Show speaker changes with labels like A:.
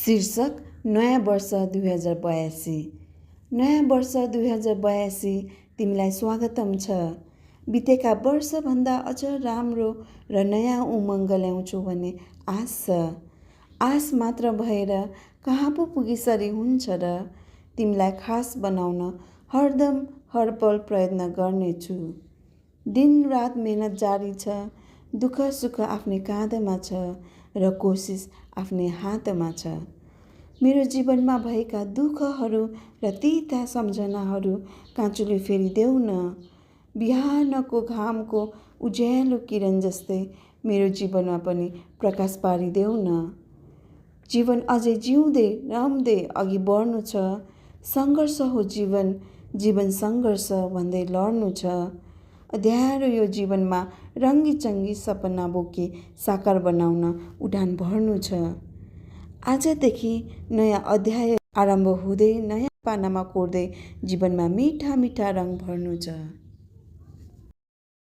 A: शीर्षक नयाँ वर्ष 2082। नयाँ वर्ष 2082 तिमीलाई स्वागतम छ। बितेका वर्षभन्दा अझ राम्रो र नयाँ उमङ्ग ल्याउँछु भन्ने आश छ। आश मात्र भएर कहाँ पो पुगिसरी हुन्छ र। तिमीलाई खास बनाउन हरदम हरपल प्रयत्न गर्नेछु। दिनरात मेहनत जारी छ। दुःख सुख आफ्नै काँधमा छ र कोसिस आफ्नै हातमा छ। मेरो जीवनमा भएका दुःखहरू र तिता सम्झनाहरू काँचुली फेरिदेऊ न। बिहानको घामको उज्यालो किरण जस्तै मेरो जीवनमा पनि प्रकाश पारिदेऊ न। जीवन अझै जिउँदै रम्दै अघि बढ्नु छ। सङ्घर्ष हो जीवन, जीवन सङ्घर्ष भन्दै लड्नु छ। अँध्यारो यो जीवनमा रङ्गीचङ्गी सपना बोकी साकार बनाउन उडान भर्नु छ। आजदेखि नयाँ अध्याय आरम्भ हुँदै नयाँ पानामा कोर्दै जीवनमा मिठा मिठा रङ भर्नु छ।